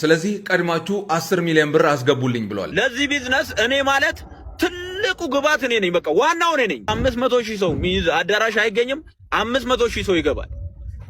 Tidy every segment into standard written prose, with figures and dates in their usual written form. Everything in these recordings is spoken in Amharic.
ስለዚህ ቀድማችሁ 10 ሚሊዮን ብር አስገቡልኝ ብሏል። ለዚህ ቢዝነስ እኔ ማለት ትልቁ ግባት እኔ ነኝ። በቃ ዋናው እኔ ነኝ። 500,000 ሰው የሚይዝ አዳራሽ አይገኝም። 500,000 ሰው ይገባል።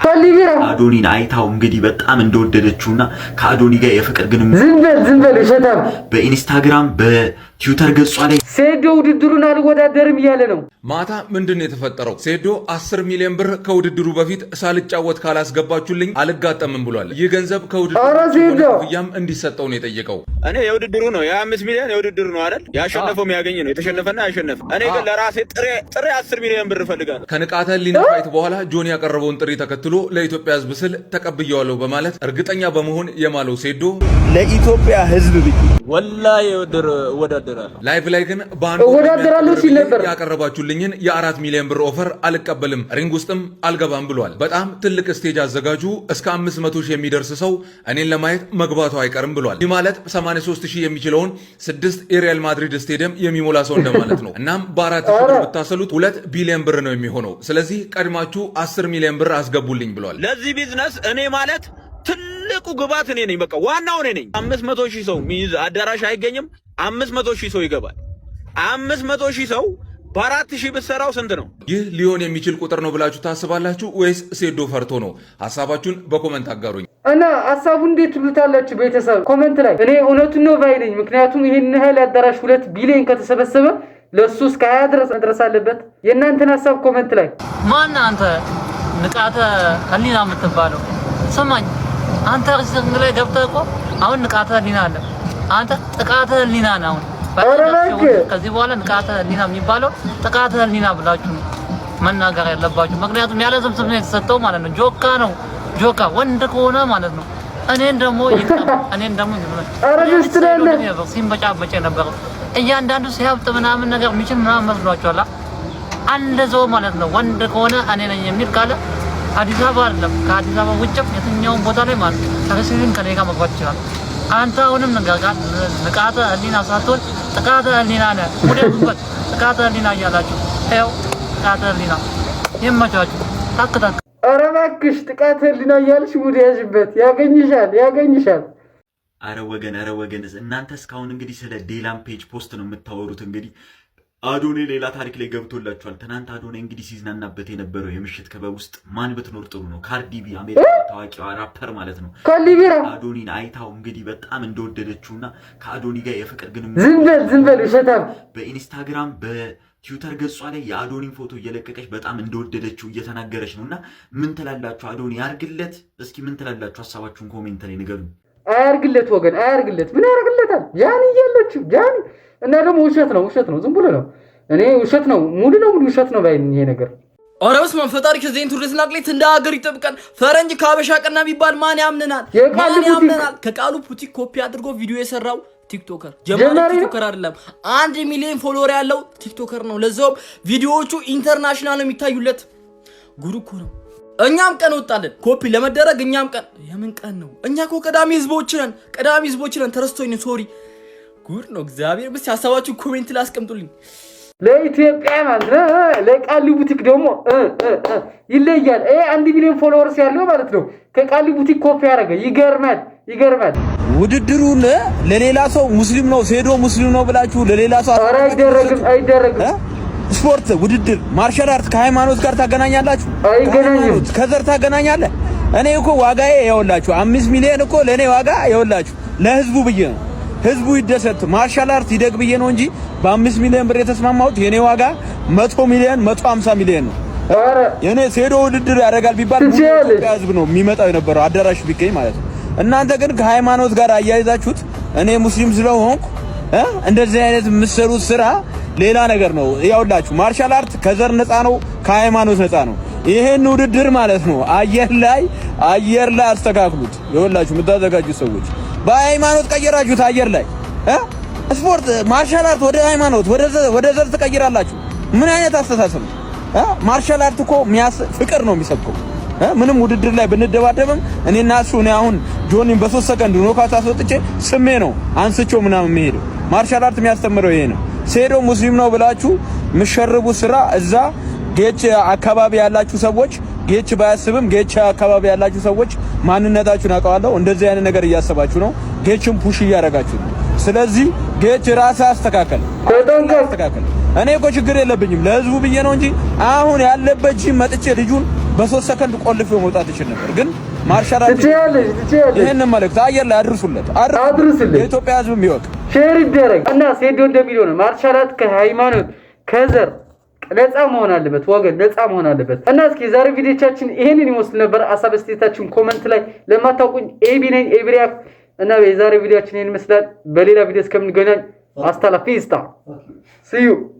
ካሊቢራ አዶኒን አይታው እንግዲህ በጣም እንደወደደችውና ከአዶኒ ጋር የፍቅር ግንኙነት ዝም በል ዝም በል ውሸታም። በኢንስታግራም በትዊተር ገጿ ላይ ሴዶ ውድድሩን አልወዳደርም እያለ ነው። ማታ ምንድን ነው የተፈጠረው? ሴዶ 10 ሚሊዮን ብር ከውድድሩ በፊት ሳልጫወት ካላስገባችሁልኝ አልጋጠምም ብሏል። ይህ ገንዘብ ከውድድሩ ኧረ ውጭ የሆነ ሴዶ! ክፍያም እንዲሰጠው ነው የጠየቀው። እኔ የውድድሩ ነው፣ የ5 ሚሊዮን የውድድሩ ነው አይደል? ያሸነፈው የሚያገኝ ነው፣ የተሸነፈና ያሸነፈ። እኔ ግን ለራሴ ጥሬ ጥሬ 10 ሚሊዮን ብር እፈልጋለሁ። ከንቃተ ህሊና fight በኋላ ጆኒ ያቀረበውን ጥሪ ተከትሎ ለኢትዮጵያ ሕዝብ ስል ተቀብየዋለሁ በማለት እርግጠኛ በመሆን የማለው ሴዶ ለኢትዮጵያ ሕዝብ ብዬ ወላሂ የውድድር እወዳደራለሁ። Live ላይ ግን በአንድ ወር እወዳደራለሁ ሲል ነበር። ያቀረባችሁልኝን የ4 ሚሊዮን ብር offer አልቀበልም፣ ring ውስጥም አልገባም ብሏል። በጣም ትልቅ stage አዘጋጁ፣ እስከ 500 ሺህ የሚደርስ ሰው እኔን ለማየት መግባቱ አይቀርም ብሏል። ይህ ማለት 83 ሺህ የሚችለውን ስድስት የሪያል ማድሪድ ስቴዲየም የሚሞላ ሰው እንደማለት ነው። እናም በ4,000 ብር ብታሰሉት 2 ቢሊዮን ብር ነው የሚሆነው። ስለዚህ ቀድማችሁ 10 ሚሊዮን ብር አስገቡልኝ ብሏል። ለዚህ ቢዝነስ እኔ ማለት ትልቁ ግባት እኔ ነኝ። በቃ ዋናው እኔ ነኝ። 500,000 ሰው የሚይዝ አዳራሽ አይገኝም። 500,000 ሰው ይገባል። 500,000 ሰው በ4,000 ብትሰራው ስንት ነው? ይህ ሊሆን የሚችል ቁጥር ነው ብላችሁ ታስባላችሁ ወይስ ሴዶ ፈርቶ ነው? ሀሳባችሁን በ comment አጋሩኝ። እና ሀሳቡ እንዴት ትሉታላችሁ? ቤተሰብ comment ላይ እኔ እውነቱን ነው ባይ ነኝ። ምክንያቱም ይህን ያህል አዳራሽ 2 ቢሊዮን ከተሰበሰበ ለእሱ እስከ 20 ድረስ መድረስ አለበት። የእናንተን ሀሳብ comment ላይ። ማን አንተ ንቃተ ህሊና የምትባለው? ስማኝ፣ አንተ wrestling ላይ ገብተህ እኮ አሁን ንቃተ ህሊና አለ። አንተ ጥቃተ ህሊና ነህ አሁን። ኧረ እባክህ! ከዚህ በኋላ ንቃተ ህሊና የሚባለው ጥቃተ ህሊና ብላችሁ ነው መናገር ያለባችሁ። ምክንያቱም ያለ ስም ስም ነው የተሰጠው ማለት ነው። ጆካ ነው ጆካ። ወንድ ከሆነ ማለት ነው እኔን ደግሞ ይቅጠም፣ እኔን ደግሞ ይቅጠም። ኧረ ደስ ትላለህ። ሲንበጫበጭ የነበረው እያንዳንዱ ሲያብጥ ምናምን ነገር የሚችል ምናምን መስሏቸዋል። አንድ ሰው ማለት ነው ወንድ ከሆነ እኔ ነኝ የሚል ካለ አዲስ አበባ አይደለም ከአዲስ አበባ ውጭም የትኛውን ቦታ ላይ ማለት ነው wrestling ከኔ ጋር መግባት ይችላል። አንተ አሁንም ንቃተ ህሊና ሳትሆን ጥቃተ ህሊና ነህ። ሙደቱበት ጥቃተ ህሊና እያላችሁ ይኸው ጥቃተ ህሊና ይመቻችሁ። ታክ ታክ። ኧረ እባክሽ ጥቃት ህሊና እያልሽ mood ያዥበት። ያገኝሻል ያገኝሻል። አረ ወገን፣ አረ ወገን፣ እናንተ እስካሁን እንግዲህ ስለ ዴላን ፔጅ post ነው የምታወሩት። እንግዲህ አዶኔ ሌላ ታሪክ ላይ ገብቶላችኋል። ትናንት አዶኔ እንግዲህ ሲዝናናበት የነበረው የምሽት ክበብ ውስጥ ማን ብትኖር ጥሩ ነው? ካርዲ ቢ፣ አሜሪካ ታዋቂዋ ራፐር ማለት ነው። ካሊቢራ አዶኒን አይታው እንግዲህ በጣም እንደወደደችውና ከአዶኒ ጋር የፍቅር ግንኙነት ዝም በል ዝም በል ውሸታም። በኢንስታግራም በትዊተር ገጿ ላይ የአዶኒን ፎቶ እየለቀቀች በጣም እንደወደደችው እየተናገረች ነው። እና ምን ትላላችሁ? አዶኒ ያርግለት? እስኪ ምን ትላላችሁ? ሀሳባችሁን comment ላይ ንገሩኝ። አያርግለት ወገን አያርግለት። ምን ያደርግለታል? ጃኒ እያለችው ጃኒ እና ደግሞ ውሸት ነው ውሸት ነው፣ ዝም ብሎ ነው። እኔ ውሸት ነው፣ ሙሉ ለሙሉ ውሸት ነው ባይ ነኝ ይሄ ነገር። ኧረ በስመ አብ! ፈጣሪ ከዚህ አይነት ውርደትና ቅሌት እንደ ሀገር ይጠብቀን። ፈረንጅ ከሀበሻ ቀና ቢባል ማን ያምነናል? የቃሉ ማን ቡቲክ። ያምነናል? ከቃሉ ቡቲክ ኮፒ አድርጎ ቪዲዮ የሰራው TikToker ጀማሪ ጀማሪ ነው? TikToker አይደለም፣ 1 ሚሊዮን follower ያለው TikToker ነው። ለዛውም ቪዲዮዎቹ international ነው የሚታዩለት። ጉድ እኮ ነው። እኛም ቀን ወጣለን ኮፒ ለመደረግ። እኛም ቀን የምን ቀን ነው? እኛ እኮ ቀዳሚ ህዝቦች ነን፣ ቀዳሚ ህዝቦች ነን። ተረስቶኝ፣ sorry። ጉድ ነው። እግዚአብሔር ብስ ሀሳባችሁ comment ላይ አስቀምጡልኝ። ለኢትዮጵያ ማለት ነው። ለቃሉ ቡቲክ ደግሞ ይለያል። ይሄ 1 ሚሊዮን followers ያለው ማለት ነው። ከቃሉ ቡቲክ ኮፒ ያደረገ ይገርማል፣ ይገርማል። ውድድሩን ለሌላ ሰው ሙስሊም ነው ሴዶ ሙስሊም ነው ብላችሁ ለሌላ ሰው ኧረ አይደረግም፣ አይደረግም። እ? ስፖርት ውድድር martial art ከሃይማኖት ጋር ታገናኛላችሁ? አይገናኝም። ከሃይማኖት ከዘር ታገናኛለህ? እኔ እኮ ዋጋዬ ይኸውላችሁ 5 ሚሊዮን እኮ ለእኔ ዋጋ ይኸውላችሁ ለህዝቡ ብዬ ነው። ህዝቡ ይደሰት martial art ይደግ ብዬ ነው እንጂ በ5 ሚሊዮን ብር የተስማማሁት የኔ ዋጋ 100 ሚሊዮን 150 ሚሊዮን ነው። ኧረ የኔ ሴዶ ውድድር ያደርጋል ቢባል ሙሉ ትችያለሽ። የኢትዮጵያ ህዝብ ነው የሚመጣው የነበረው አዳራሽ ቢገኝ ማለት ነው። እናንተ ግን ከሃይማኖት ጋር አያይዛችሁት እኔ ሙስሊም ስለሆንኩ እንደዚህ አይነት የምትሰሩት ስራ ሌላ ነገር ነው። ያውላችሁ martial art ከዘር ነፃ ነው፣ ከሃይማኖት ነፃ ነው። ይሄን ውድድር ማለት ነው አየር ላይ አየር ላይ አስተካክሉት። ይኸውላችሁ የምታዘጋጁት ሰዎች በሃይማኖት ቀየራችሁት። አየር ላይ ስፖርት martial art ወደ ሃይማኖት ወደ ዘር ትቀይራላችሁ። ምን አይነት አስተሳሰብ ነው? Martial art እኮ ፍቅር ነው የሚሰብከው። ምንም ውድድር ላይ ብንደባደብም እኔና እሱ እኔ አሁን ጆኒን በ3 ሰከንድ knockout አስወጥቼ ስሜ ነው አንስቼው ምናምን የሚሄደው። Martial art የሚያስተምረው ይሄ ነው። ሴዶ ሙስሊም ነው ብላችሁ ምሸርቡ ስራ እዛ ጌች አካባቢ ያላችሁ ሰዎች ጌች ባያስብም ጌች አካባቢ ያላችሁ ሰዎች ማንነታችሁን አውቀዋለሁ። እንደዚህ አይነት ነገር እያሰባችሁ ነው። ጌችን push እያደረጋችሁ ነው። ስለዚህ ጌች ራስህ አስተካከል፣ ተጠንቀቅ። አስተካከል። እኔ እኮ ችግር የለብኝም፣ ለህዝቡ ብዬ ነው እንጂ አሁን ያለበት ጂም መጥቼ ልጁን በ3 ሰከንድ ቆልፌው መውጣት እችል ነበር። ግን martial art ትችያለሽ፣ ትችያለሽ። ይህንን መልእክት አየር ላይ አድርሱለት፣ አድርሱለት። የኢትዮጵያ ህዝብ ይወቅ። Share ይደረግ እና ሴዶ እንደሚለው ነው። Martial art ከሃይማኖት ከዘር ነፃ መሆን አለበት ወገን፣ ነፃ መሆን አለበት። እና እስኪ የዛሬ ቪዲዮቻችን ይሄንን ይመስል ነበር። ሀሳብ አስተያየታችሁን comment ላይ፣ ለማታውቁኝ ኤቢ ነኝ፣ ኤቢ ሪያክት። እና የዛሬ ቪዲዮችን ይሄን ይመስላል። በሌላ ቪዲዮ እስከምንገናኝ hasta la vista, see you.